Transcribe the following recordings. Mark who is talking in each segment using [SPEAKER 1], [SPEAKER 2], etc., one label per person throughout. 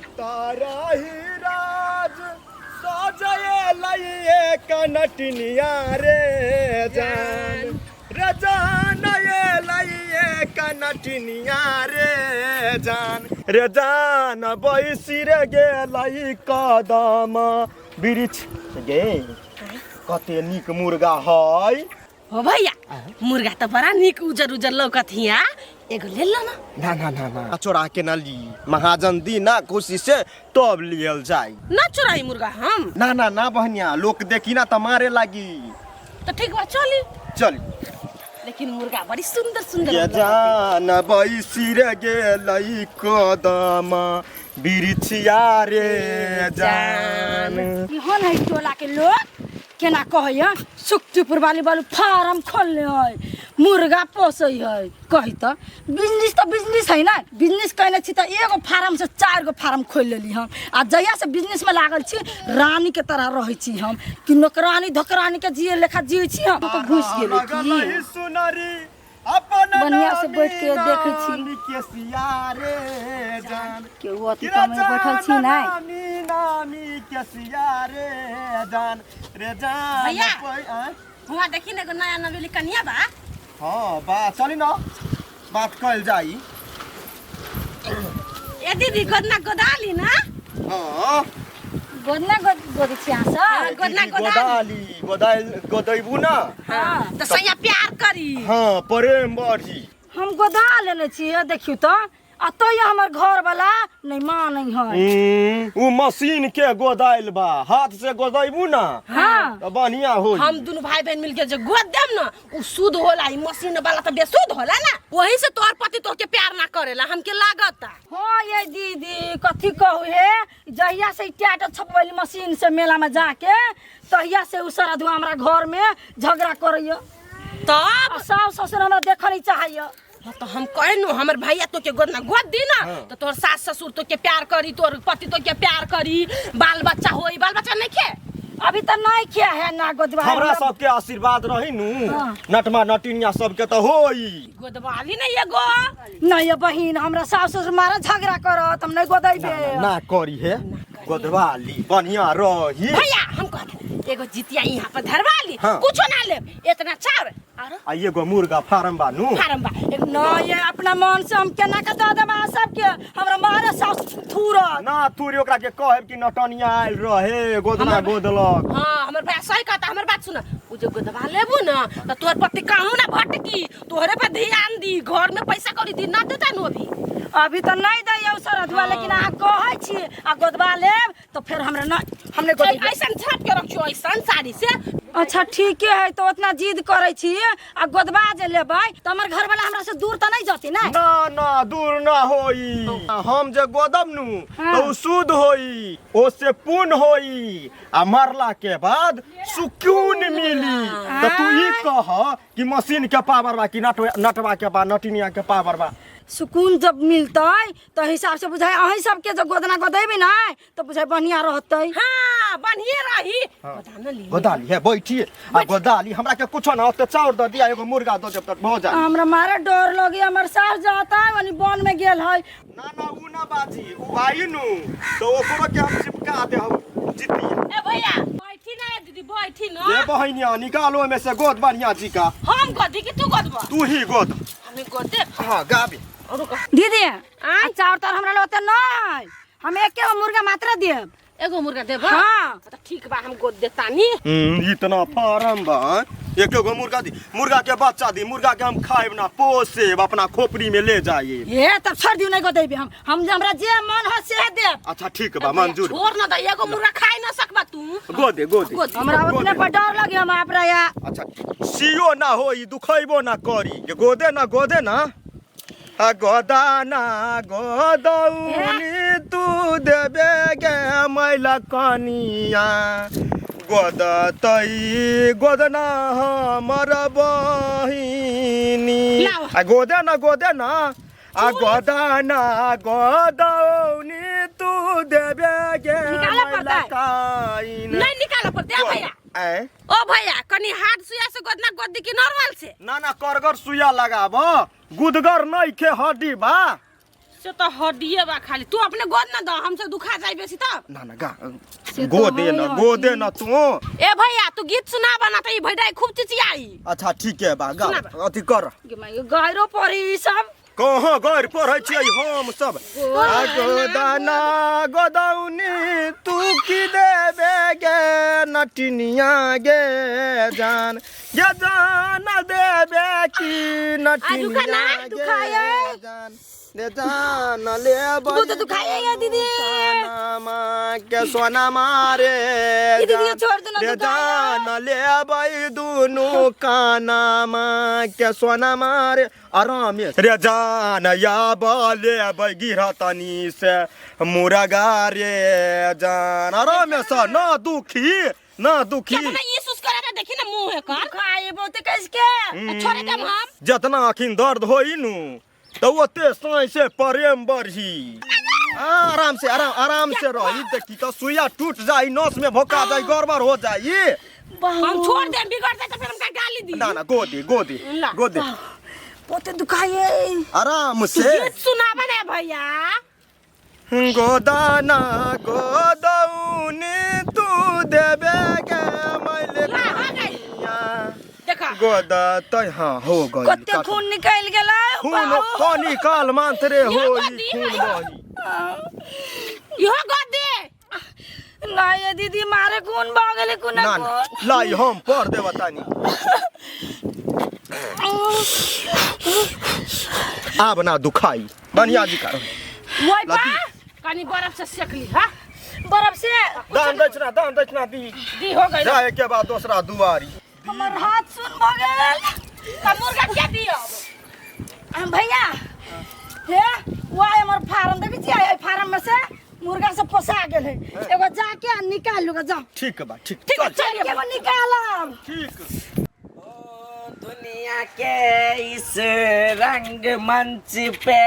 [SPEAKER 1] उतारही राज सजये लइए कनटनिया रे जान रे जान ये लइए कनटनिया रे जान रे जान बैसी रे गेलई कदम वृक्ष गे। कते नीक मुर्गा है।
[SPEAKER 2] हो भैया, मुर्गा तो बड़ा नीक उजर उजर लौकत हिया, एगो ले लो ना।
[SPEAKER 1] ना ना ना ना, चोरा के ना ली, महाजन दी ना खुशी से तब लियल जाई।
[SPEAKER 2] ना चोराई मुर्गा हम।
[SPEAKER 1] ना ना ना बहनिया, लोग देखी ना त मारे लागी।
[SPEAKER 2] तो ठीक बा, चली।
[SPEAKER 1] चल।
[SPEAKER 2] लेकिन मुर्गा बड़ी सुंदर सुंदर
[SPEAKER 1] ये
[SPEAKER 2] लौकत।
[SPEAKER 1] जान बैसी रे गेलई कदम बिरछिया रे जान।
[SPEAKER 3] इहन है टोला के लोग केना कहैया, सुक्तिपुर वाली बालू फार्म खोलने है, मुर्गा पोसै है। कही त बिजनेस त बिजनेस है ना, बिजनेस कहने छी त एगो फार्म से 4 गो फार्म खोल लेली हम। आ जहिया से बिजनेस में लागल छी रानी के तरह रहै छी हम, कि नौकरानी धोकरानी के जिए लेखा जिए छी हम। तो घुस गेलै की
[SPEAKER 1] सुनरी अपन
[SPEAKER 3] बढ़िया से बैठ के देखै छी।
[SPEAKER 1] नामी केसिया रे जान।
[SPEAKER 3] केहू अथी कमे बैठल छी नै।
[SPEAKER 1] नामी नामी केसिया रे जान रे जान।
[SPEAKER 2] भैया।
[SPEAKER 1] आँय?
[SPEAKER 2] हुआ देखी ने एगो नया नवेली कनिया बा।
[SPEAKER 1] हाँ बा, चली ना बात कल जाई।
[SPEAKER 2] ए दीदी, गोदना गोदाली ना?
[SPEAKER 1] हाँ।
[SPEAKER 3] गोदना गोदै छी अहाँ सब?
[SPEAKER 2] हाँ, गोदना
[SPEAKER 1] दीदी,
[SPEAKER 2] गोदाली।
[SPEAKER 1] गोदाली गोदाल गोदैबू ना।
[SPEAKER 2] हाँ, तो सैया प्यार करी।
[SPEAKER 1] हाँ, प्रेम बढ़ी।
[SPEAKER 3] हम गोदा लेने छी, देखियौ त, आ तैयो हमर घर वाला नहीं मानै है।
[SPEAKER 1] उ मशीन के गोदाइल बा, हाथ से गोदैबू ना।
[SPEAKER 3] हाँ।
[SPEAKER 1] तो बढ़िया होई।
[SPEAKER 2] हम दुनू भाई बहन मिलके जे गोद देम ना उ शुद्ध होला, ई मशीन वाला त बेशुद्ध होला ना। वही से तोहर पति तोहके प्यार ना करेला हमके लागता।
[SPEAKER 3] हाँ ये दीदी कथी कहू हे, जहिया से ई टाटा छपवैली मशीन से मेला में जाके तहिया से उ सारा धुआं हमरा घर में झगड़ा करैया।
[SPEAKER 2] तब
[SPEAKER 3] आ सास ससुर हमरा देखऽ नहीं चाहैया।
[SPEAKER 2] हाँ, तो हम कहे नु हमर भैया तोके गोद ना गोद दी ना।
[SPEAKER 1] हाँ।
[SPEAKER 2] तो तोहर सास ससुर तोके प्यार करी, तोहर पति तोके प्यार करी, बाल बच्चा होई। बाल बच्चा नहीं खे
[SPEAKER 3] अभी तो नहीं किया है ना गोदवा।
[SPEAKER 1] हमरा सबके आशीर्वाद रही नु।
[SPEAKER 3] हाँ।
[SPEAKER 1] नटमा नटिनिया सबके तो होई।
[SPEAKER 2] गोदवाली नहीं एगो।
[SPEAKER 3] नहीं ये बहिन, हमरा सास ससुर मारा झगड़ा करत, हम नहीं गोदैबे।
[SPEAKER 1] ना करी हे, गोदवाली बढ़िया रही।
[SPEAKER 2] भैया हम कहत एगो जितिया यहाँ पर धरवा ली।
[SPEAKER 1] हाँ।
[SPEAKER 2] कुछो ना लेब, इतना चाउर आरो
[SPEAKER 1] आ एगो मुर्गा फार्म बा नु।
[SPEAKER 2] फार्म बा एगो।
[SPEAKER 3] ना ये अपना मन से हम केना के दऽ देब अहाँ सबके, हमरा मारे सास थूरत।
[SPEAKER 1] ना थूरी, ओकरा के कहब कि नटनिया आयल रहे गोदना गोदलक।
[SPEAKER 2] हाँ हमर भैया सही कहता, हमर बात सुन। उ जो गोदवा लेबू ना त तोहर पति कहूँ ना भटकी, तोहरे पर ध्यान दी, घर में पैसा कौड़ी दी ना देता नु अभी।
[SPEAKER 3] अभी तो नहीं दैया सरधुआ, लेकिन अहाँ कहै छी आ गोदवा लेब तो फिर हमरा ना हमने गोदैबे।
[SPEAKER 2] ऐसन छाप के रखियो ऐसन साड़ी से।
[SPEAKER 3] अच्छा ठीके है, तो उतना जिद करै छी आ गोदवा जे लेबै त हमर घरवाला हमरा से दूर त नहीं जती ना?
[SPEAKER 1] ना ना दूर ना होई, हम जे गोदब नु
[SPEAKER 3] हाँ।
[SPEAKER 1] तो उ शुद्ध होई, ओसे पुण्य होई आ मरला के बाद सुकून मिली। तो तू ई कह कि मशीन के पावर बा कि नटवा के बा, नटिनिया के पावर बा?
[SPEAKER 3] सुकून जब मिलतै तो हिसाब से बुझाइ अहीं सबके जो गोदना गोदैबे ना तो बुझाइ बढ़िया रहतै।
[SPEAKER 2] हाँ बढ़िया रही।
[SPEAKER 1] हाँ।
[SPEAKER 2] गोदाना ली।
[SPEAKER 1] गोदाली है बैठी आ गोदाली, हमरा के कुछो ना ओते चाउर दऽ दिया, एगो मुर्गा दऽ देब त भऽ जाई।
[SPEAKER 3] हमरा मारे डर लगे, हमर सास जाता है वनी वन में गेल है।
[SPEAKER 1] ना ना उ ना बाजी, उ आई नु तो ओकरो के हम चिपका दे हम जितिया।
[SPEAKER 2] ए भैया बैठी ना दीदी, बैठी ना।
[SPEAKER 1] ये बहनिया निकालो में से गोद बढ़िया जी का।
[SPEAKER 2] हम गोदी कि तू गोदबा?
[SPEAKER 1] तू ही गोद।
[SPEAKER 2] हमें गोद दे।
[SPEAKER 1] हाँ गाबे।
[SPEAKER 2] और का?
[SPEAKER 3] दीदी
[SPEAKER 2] आय?
[SPEAKER 3] आ चाउर तार हमरा लग ओते नहीं, हम एके गो मुर्गा मात्र देब।
[SPEAKER 2] एगो मुर्गा देब?
[SPEAKER 3] हाँ।
[SPEAKER 2] तो ठीक बा, हम गोद देतानी।
[SPEAKER 1] इतना फार्म बा, एक एगो मुर्गा दी, मुर्गा के बच्चा दी, मुर्गा के हम खाएब ना पोसेब, अपना खोपड़ी में ले जाइए।
[SPEAKER 3] हे तब छोड़ दियो, नहीं गोदैबे हम, हम हमरा जे मन है से देब।
[SPEAKER 1] अच्छा ठीक बा, मंजूर।
[SPEAKER 2] छोड़ ना दे, एगो मुर्गा खाए ना सकबा तू।
[SPEAKER 1] गोदे गोदे।
[SPEAKER 2] गोद।
[SPEAKER 3] हमरा उतने पर डर लगे हम आप रया।
[SPEAKER 1] अच्छा सियो ना होई, दुखैबो ना करी, के गोदे ना गोदे ना आ गोदा ना गोदौनी तू देबे गे मैला कनिया, गोदतई गोदना हमर बहिनी।
[SPEAKER 2] लाओ।
[SPEAKER 1] आ गोदे ना गोदे ना आ गोदा ना गोदौनी तू देबे गे
[SPEAKER 3] निकालऽ पड़तै।
[SPEAKER 1] मैला काइन।
[SPEAKER 2] नहीं निकालऽ पड़तै भैया।
[SPEAKER 1] ऐ?
[SPEAKER 2] ओ भैया कनी हार्ड सुइया से गोदना गोद दी कि नॉर्मल से?
[SPEAKER 1] ना ना करगर सुइया लगाब, गुदगर नहीं खे हड्डी बा।
[SPEAKER 2] से तो हड्डिए बा खाली तू अपने गोद ना दो हमसे दुखा जाई बेसी तब
[SPEAKER 1] ना ना गा
[SPEAKER 3] से तो
[SPEAKER 1] गो दे ना
[SPEAKER 3] है
[SPEAKER 1] गो दे ना तू
[SPEAKER 2] ए भैया तू गीत सुना बना त ई भैडाई खूब चिचियाई
[SPEAKER 1] अच्छा ठीक है बा गा
[SPEAKER 2] सुना
[SPEAKER 1] अथी कर
[SPEAKER 3] गे माई गे, गैरो पड़ी ई सब
[SPEAKER 1] कहाँ गैर पढ़ै छियै हम सब आ गोदाना गोदौनी तू की देबे गे नटिनिया गे जान गे जान देबे की नटिनिया
[SPEAKER 2] ना,
[SPEAKER 1] गे
[SPEAKER 3] दुखाए।
[SPEAKER 1] जान गे जान लेबै
[SPEAKER 3] तू तो दुखाएगा दीदी।
[SPEAKER 1] सोनामा के सोना मारे
[SPEAKER 3] ई दीदी, छोड़ दे ना,
[SPEAKER 1] रे
[SPEAKER 3] दुखाए।
[SPEAKER 1] जान लेबै दुनू कानामा के सोना मारे आराम रे जान या लेबै गिरहतनी से मुरगा रे जान आराम से ना दुखी ना दुखी
[SPEAKER 2] केतना ई सुस करे त देखी ना मुंह है कर
[SPEAKER 3] दुखाए बहुते कैस के
[SPEAKER 2] छोड़े देम हम
[SPEAKER 1] जितना अखिन दर्द होई नु तो ओते साँय से प्रेम बढ़ी आराम से आराम आराम से रही देखी तो सुइया टूट जाई नस में भोका जाई गड़बड़ हो जाई
[SPEAKER 2] हम छोड़ देम बिगड़ जाए त फिर हमका गाली दी
[SPEAKER 1] ना ना गोदी गोदी
[SPEAKER 2] ला।
[SPEAKER 1] गोदी
[SPEAKER 3] बहुते दुखाए
[SPEAKER 1] आराम
[SPEAKER 2] तू
[SPEAKER 1] से
[SPEAKER 2] गीत सुनाबा ना भैया
[SPEAKER 1] गोदाना गोदौनी तू देबे गे मैले
[SPEAKER 2] ला हो गई देखा
[SPEAKER 1] गोदा तय हाँ हो गई
[SPEAKER 3] कते खून निकल गेलै
[SPEAKER 1] खून पानी काल मात्र हो
[SPEAKER 2] यो
[SPEAKER 1] ई
[SPEAKER 2] गोदी
[SPEAKER 1] खून
[SPEAKER 2] है।
[SPEAKER 1] बही
[SPEAKER 2] इहो गोद दे
[SPEAKER 3] ना ये दीदी मारे खून भऽ गेलै खून
[SPEAKER 1] ना ना लाई हम पढ़ देब तानी आब ना दुखाई बढ़िया जी कर
[SPEAKER 2] ओइ बा
[SPEAKER 1] लती।
[SPEAKER 2] कनी बर्फ से सेक ली हां
[SPEAKER 3] बर्फ से
[SPEAKER 1] दान दक्षिणा दान दक्षिणा दी
[SPEAKER 2] दी हो गई
[SPEAKER 1] जाए के बाद दोसरा दुआरी
[SPEAKER 3] हमर हाथ सुन भऽ गेल
[SPEAKER 2] त मुर्गा के दियो
[SPEAKER 3] हम भैया हे वाह हमर फार्म देखै छियै एहि फार्म में से मुर्गा सब पोसा गेल है एगो जाके आ निकाल लूगा जाओ
[SPEAKER 1] ठीक बा ठीक
[SPEAKER 2] ठीक
[SPEAKER 1] चल
[SPEAKER 2] चल
[SPEAKER 3] चल एगो निकालब
[SPEAKER 1] ठीक
[SPEAKER 4] दुनिया के इस रंग मंच पे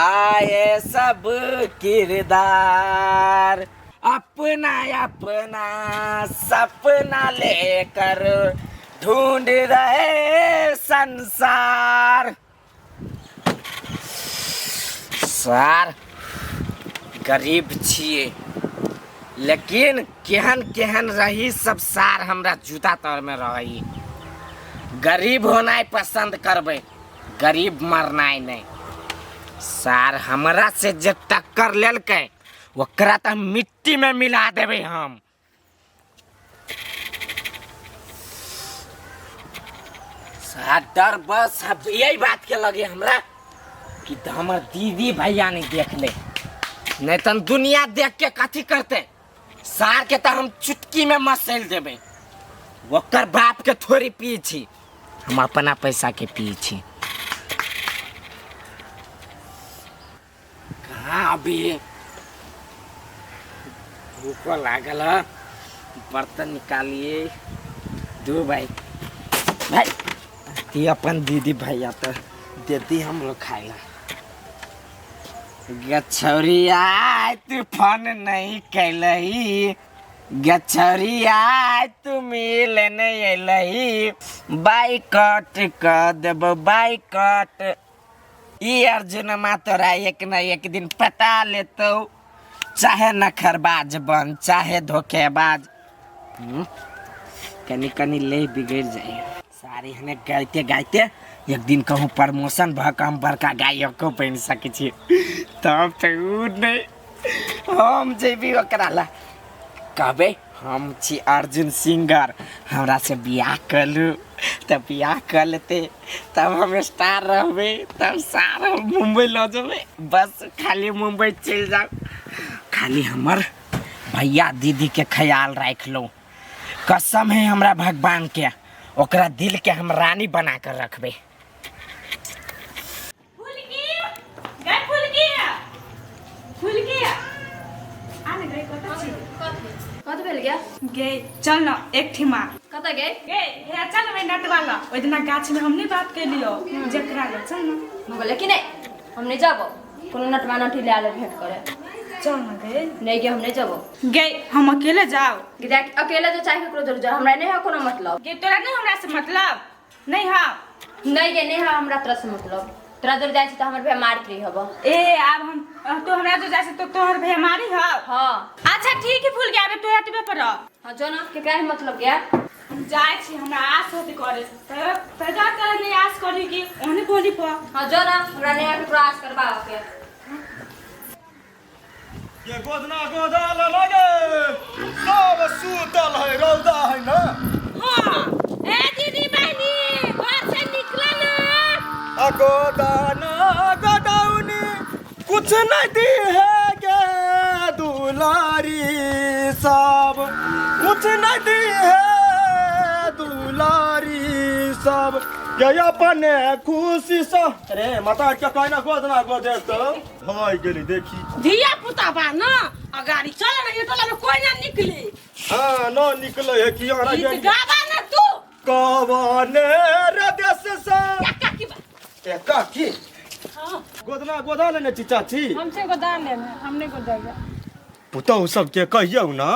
[SPEAKER 4] आए सब किरदार अपना अपना सपना लेकर ढूंढ रहे संसार सार गरीब छिए लेकिन केहन केहन रही सब सार हमरा जूता तर में रही गरीब होनाइ पसंद करबै गरीब मरनाइ नहि सार हमरा से जे टक्कर लेलकै ओकरा तऽ मिट्टी में मिला देबै हम सार डर बस अब यही बात के लगे हमरा कि तऽ हमर दीदी भैया नहीं देख ले नहीं तऽ दुनिया देख के कथी करते सार के तऽ हम चुटकी में मसल देबै ओकर बाप के थोड़ी पी छी हम अपना पैसा के पी छी कहाँ अभी भूखो लागल है बर्तन निकालिए दू भाई भाई ती अपन दीदी भैया तो देती हम लोग खाए ला गछौरिया तू फोन नहीं कैलही गछौरिया तू मिल नहीं अयलही बाइकट क देबो बाइकट ई अर्जुनमा तोरा एक न एक दिन पटा लेतौ चाहे नखरबाज बन चाहे धोखेबाज हम्म? कनी कनी ले बिगड़ जाए सारे हने गाइते गाइते एक दिन कहूँ प्रमोशन भऽ कऽ हम बड़का गायको बनि सकै छी तब तऽ उ नहि हम जेबी ओकरा ला कहबै हम छी अर्जुन सिंगर हमरा से बियाह करू तऽ बियाह कऽ लेतै तब हम स्टार रहबै तब सार हम मुम्बई लऽ जेबै बस खाली मुम्बई चलि जाउ खाली हमर भैया दीदीके ख्याल राखि लौ कसम है हमरा भगवान के ओकरा दिल के हम रानी बना कर रखबै
[SPEAKER 5] फुलकी गै फुलकी फुलकी आ ने गै कतऽ छी
[SPEAKER 6] कत भेल गया
[SPEAKER 5] गे चल न एक ठिमा
[SPEAKER 6] कतऽ गए
[SPEAKER 5] गे हे चल ने नटवा ला ओहि दिना गाछ में हम नहीं बात केलियो जकरा ला चल न
[SPEAKER 6] हम कहलियै कि नहि हम नहि जाबो कोनो नटवा नटी ले आले भेंट करे
[SPEAKER 5] चल न गे
[SPEAKER 6] नहीं गे हम नहीं जाबो
[SPEAKER 5] गे हम अकेले जाओ
[SPEAKER 6] गिरा अकेले जो चाहे केकरो जरूर जाओ हमरा नहीं है कोनो मतलब
[SPEAKER 5] गे तोरा नहीं हमरा से मतलब नहीं हाँ
[SPEAKER 6] नहीं गे नहीं है हमरा तोरा से मतलब तोरा जोर जाइ छी तऽ हमर भैया मारत रही हब।
[SPEAKER 5] ए आब हम तू हमरा जो जाइ तो तोहर भैया मारी ह।
[SPEAKER 6] हाँ।
[SPEAKER 5] अच्छा ठीक है फूल के आबे तू एतबे पर रह।
[SPEAKER 6] हाँ जो ना, केकरा ही मतलब गया?
[SPEAKER 5] हम जाइ छी, हमरा आस होती करे त पैदा कर नहीं आस करी कि ओहने बोली पर।
[SPEAKER 6] हाँ जो ना, हमरा नहीं आके आस करबा के।
[SPEAKER 1] ये गोदना गोदा लगे सब सूतल है, रौदा है ना।
[SPEAKER 2] हाँ ए दीदी बहनी घर से निकला ना।
[SPEAKER 1] आ गोदाना गोदाउनी कुछ नहीं दी है गे दुलारी सब, कुछ नहीं दी है दुलारी सब, ये अपने खुशी से। अरे माता के कहना गोदना गोदे तो भाई गेली देखी
[SPEAKER 2] धिया पुता बा ना, आ गाड़ी चले ना, ये टोला में कोई ना निकले।
[SPEAKER 1] हाँ न निकले है कि आना
[SPEAKER 2] गीत गाबा ना तू।
[SPEAKER 1] कवने रे देश से
[SPEAKER 2] या काकी बा।
[SPEAKER 1] ए काकी।
[SPEAKER 2] हाँ।
[SPEAKER 1] गोदना गोदा लेने छी चाची।
[SPEAKER 7] हमसे गोदा लेने, हमने गोदा।
[SPEAKER 1] पुतहु सबके कहियौ ना।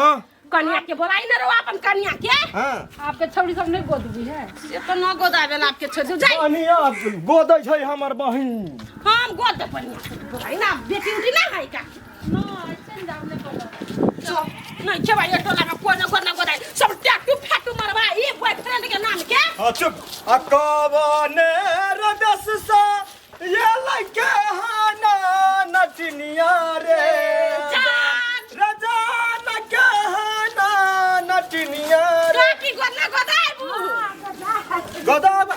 [SPEAKER 2] कन्या के बोलाई ना रो अपन कन्या के।
[SPEAKER 1] हाँ।
[SPEAKER 7] आपके छौड़ी सब नहीं गोदबी है।
[SPEAKER 2] से तो न गोदाबे ना आपके छौड़ी जाई।
[SPEAKER 1] कन्या गोदै छै हमर बहिन।
[SPEAKER 2] हम गोद दे बनिया बोलाई ना, बेटी उटी ना है का।
[SPEAKER 7] ना ऐसे जाब ने गोदा।
[SPEAKER 2] चल नहीं के भाई टोला में कोई ना गोद ना गोदाई, सब टैटू फैटू मरवा ई बॉयफ्रेंड के नाम के।
[SPEAKER 1] हाँ चुप। आ कवने रे देश से ये लगे हाना नटनिया रे। रजान के हाना नटनिया रे।
[SPEAKER 2] काकी गोद ना गोदाइबू।
[SPEAKER 1] गोदाब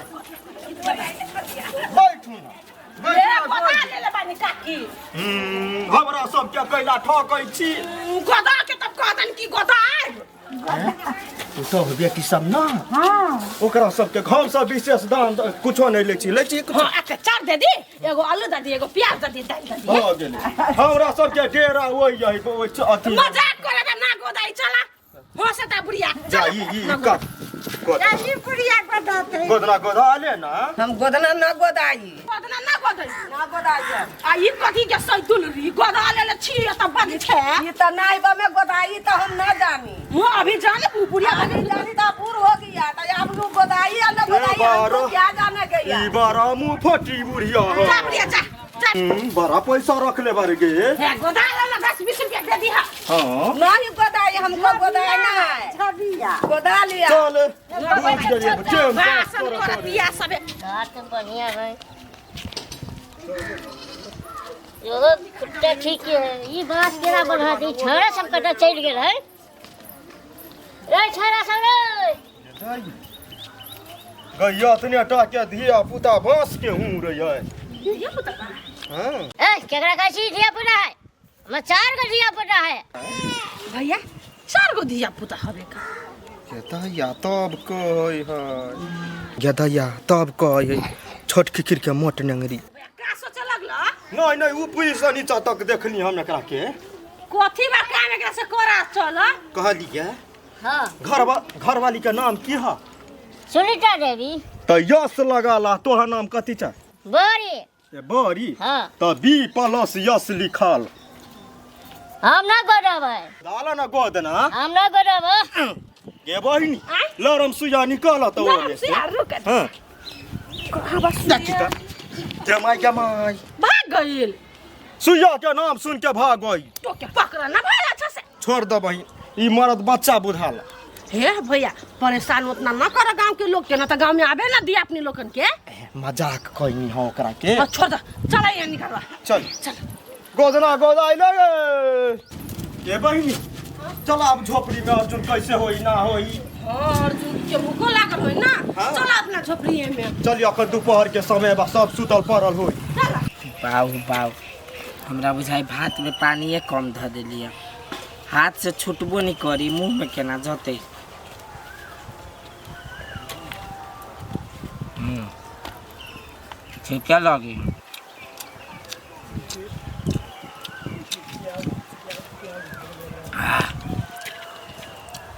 [SPEAKER 1] बैठू ना।
[SPEAKER 2] ए गोदा ले ले बानी काकी।
[SPEAKER 1] हमरा सबके कैला ठकै छी।
[SPEAKER 2] गोदा के तब कहतन की गोदाइब।
[SPEAKER 1] पुतहु बेटी सब ना।
[SPEAKER 7] हाँ।
[SPEAKER 1] ओकरा सबके घर से विशेष दान कुछो नहीं लै छी, लै छी कुछो।
[SPEAKER 2] हाँ अच्छा चार दे दी, एगो आलू दे दी, एगो प्याज दे दी, दाल दे दी।
[SPEAKER 1] हो गेलै। हमरा सबके डेरा ओइ यही ओइ अथी।
[SPEAKER 2] मजाक करे त ना गोदाई चला। हंसता बुढ़िया।
[SPEAKER 1] जा ई ई कट। गोद।
[SPEAKER 3] ई बुढ़िया गोदाते।
[SPEAKER 1] गोदना गोदा ले ना।
[SPEAKER 4] हम गोदना ना गोदाई।
[SPEAKER 2] गोदना ना गोदाई।
[SPEAKER 4] ना गोदाई।
[SPEAKER 2] आ ई कथी के सैतुल री गोदा ले ले छी त बंद छै।
[SPEAKER 4] ई त नाई बा में गोदाई त हम ना जानी।
[SPEAKER 2] वो अभी जाने बुढ़िया
[SPEAKER 4] अभी जानी त बूढ़ हो गया त अब लोग गोदाई या ना गोदाई हमको क्या जाने गया।
[SPEAKER 1] ई बारा मुंह फटी बुढ़िया।
[SPEAKER 2] जा बुढ़िया जा।
[SPEAKER 1] बड़ा पैसा रख ले बारे गे।
[SPEAKER 2] हे गोदा ले ना 10-20 रुपया दे दी। हां
[SPEAKER 4] नहीं गोदाई हमको गोदाई ना है।
[SPEAKER 3] छबिया
[SPEAKER 4] गोदा लिया।
[SPEAKER 1] चल
[SPEAKER 2] भाषण कर दिया सबे।
[SPEAKER 8] बात बढ़िया है यो कुत्ता ठीक है। ई बात केना बढ़ा दी छौड़ा सब कटा चलि गेल है रे छौड़ा सब रे।
[SPEAKER 1] गैया तने टा के धिया पुता बांस के हूं रे है।
[SPEAKER 2] धिया पुता
[SPEAKER 1] हां
[SPEAKER 8] ए केकरा कहै छी धिया पुता है? हमरा 4 गो धिया पुता है
[SPEAKER 2] भैया। 4 गो धिया पुता हवे का?
[SPEAKER 1] गेदैया तब कहै है, गेदैया तब कहै है छोट खिखिर के मोट नंगरी।
[SPEAKER 2] का सोचे लगल?
[SPEAKER 1] नहीं नहीं ऊपर से नीचा तक देखनी हम एकरा के।
[SPEAKER 2] कथी बा काम एकरा से करा चल
[SPEAKER 1] कहलिए।
[SPEAKER 8] हां
[SPEAKER 1] घरवाली के नाम की है?
[SPEAKER 8] सुनीता देवी।
[SPEAKER 1] त यस लगाला तोहर नाम कथी छ?
[SPEAKER 8] बड़ी।
[SPEAKER 1] ए बड़ी।
[SPEAKER 8] हां
[SPEAKER 1] त बी प्लस यस लिखल।
[SPEAKER 8] हम ना गोदबै।
[SPEAKER 1] दाला ना गोदना।
[SPEAKER 8] हम ना गोदबै।
[SPEAKER 1] गे बहिनी लरम सुइया निकल त
[SPEAKER 2] लरम सुइया रुक।
[SPEAKER 1] हां
[SPEAKER 2] कहां बस
[SPEAKER 1] देखी त जमाई जमाई
[SPEAKER 2] भाग गइल।
[SPEAKER 1] सुइया के नाम सुन के भाग गई।
[SPEAKER 2] तो के पकड़ ना भाई अच्छा से।
[SPEAKER 1] छोड़ दे बहिन, ई मर्द बच्चा बुझाला।
[SPEAKER 2] हे भैया परेशान उतना ना कर गांव के लोग के, ना त गांव में आबे ना दिया अपने लोगन के।
[SPEAKER 1] मजाक कइनी हो ओकरा के।
[SPEAKER 2] छोड़ दे चल यहाँ निकलवा।
[SPEAKER 1] चल
[SPEAKER 2] चल
[SPEAKER 1] गोदना गोदाई लगे। के बहिनी चल अब झोपड़ी में अर्जुन कैसे होई ना होई।
[SPEAKER 2] हां अर्जुन के भूखो लागल होई ना।
[SPEAKER 1] हाँ।
[SPEAKER 2] चल अपना झोपड़ी में
[SPEAKER 1] चल। अखन दोपहर के समय बा, सब सुतल पड़ल होई।
[SPEAKER 2] चल
[SPEAKER 4] बाऊ बाऊ हमरा बुझाई भात में पानी कम ध देलिए, हाथ से छुटबो नहीं करी, मुंह में केना जते। ठीक है लगी।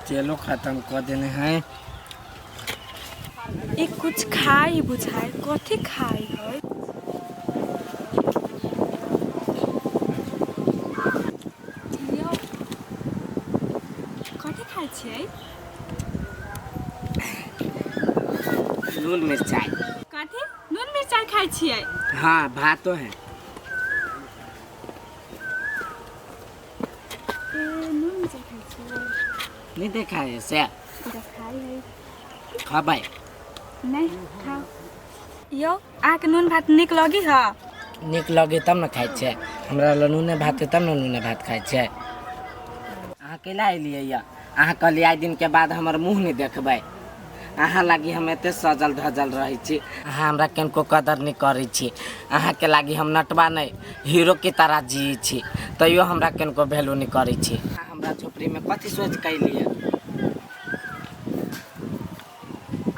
[SPEAKER 4] तेलो खत्म कर देने हैं।
[SPEAKER 5] ई कुछ खाई बुझाई कथी खाई है? कथी खाई छियै?
[SPEAKER 4] नून मिरचाई।
[SPEAKER 5] कथी? नून मिरचाई? मिरचाइ खाइ छियै।
[SPEAKER 4] हाँ, भातो है।
[SPEAKER 5] ए, नून मिरचाइ खाइ छियै?
[SPEAKER 4] नहीं देखा है से?
[SPEAKER 5] देखाइ है।
[SPEAKER 4] खबै?
[SPEAKER 5] नहीं खाओ। यौ, अहाँके नून भात नीक लगी ह?
[SPEAKER 4] नीक लगे तब ने खाइ छियै। हमरा लग नूने भात है तब ने नूने भात खाइ छियै। अहाँ कैला एलियै यऽ? अहाँ कहलियै आइ दिनके बाद हमर मुँह नहि देखबै। अहाँ लागी हम एते सजल धजल रहै छी, अहाँ हमरा कनिको कदर नहि करै छी। अहाँके लागी हम नटवा नहि, हीरोके तरह जियै छी, तैयो हमरा कनिको वैल्यू नहि करै छी। अहाँ हमरा झोपड़ीमे कथी सोचि कऽ एलियै?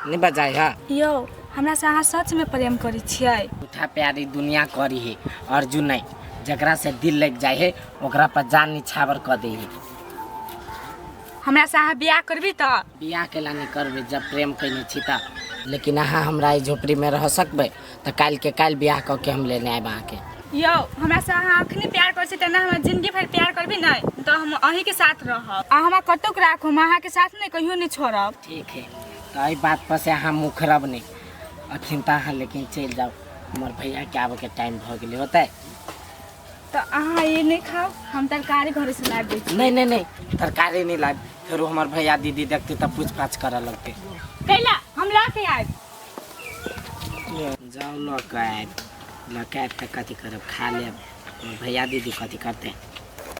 [SPEAKER 4] नहि बजाय है।
[SPEAKER 5] यौ, हमरा से अहाँ सचमे प्रेम करै छियै?
[SPEAKER 4] झूठा प्यारी दुनिया करी है, अर्जुन नहीं। जकरा से दिल लग जाए है, ओकरा पर जान निछावर कऽ दे है।
[SPEAKER 5] हमरा से अहाँ बियाह करबी तऽ?
[SPEAKER 4] बियाह केला नहीं करबै, जब प्रेम कैने छी तऽ। लेकिन अहाँ हमरा एहि झोपड़ीमे रह सकबै तऽ काल्हिके काल्हि बियाह कऽ के हम लेने आयब अहाँके।
[SPEAKER 5] यौ, हमरा से अहाँ अखनी प्यार करै छी तऽ हमरा जिंदगी भरि प्यार करबी नहि तऽ हम अहीँके साथ रहब आ हमरा कतौक राखू, हम अहाँके साथ नहि कहियो नहि छोड़ब।
[SPEAKER 4] ठीक है, तऽ एहि बात पर से अहाँ मुखरब नहि अखन तऽ अहाँ लेकिन चलि जाउ, हमर भैयाके आबऽके टाइम भऽ गेलै होतै।
[SPEAKER 5] तऽ अहाँ ई नहि खाउ, हम तरकारी घरेसँ लाबि दै छी।
[SPEAKER 4] नहि नहि नहि, तरकारी नहि लाबि, फेरो हमर भैया दीदी देखतै तऽ पूछ पाछ करऽ लगतै।
[SPEAKER 5] कैला, हम लऽ के आयब।
[SPEAKER 4] जाउ, लऽ कऽ आयब। लऽ कऽ आयब तऽ कथी करब? खा लेब? हमर भैया दीदी कथी करतै?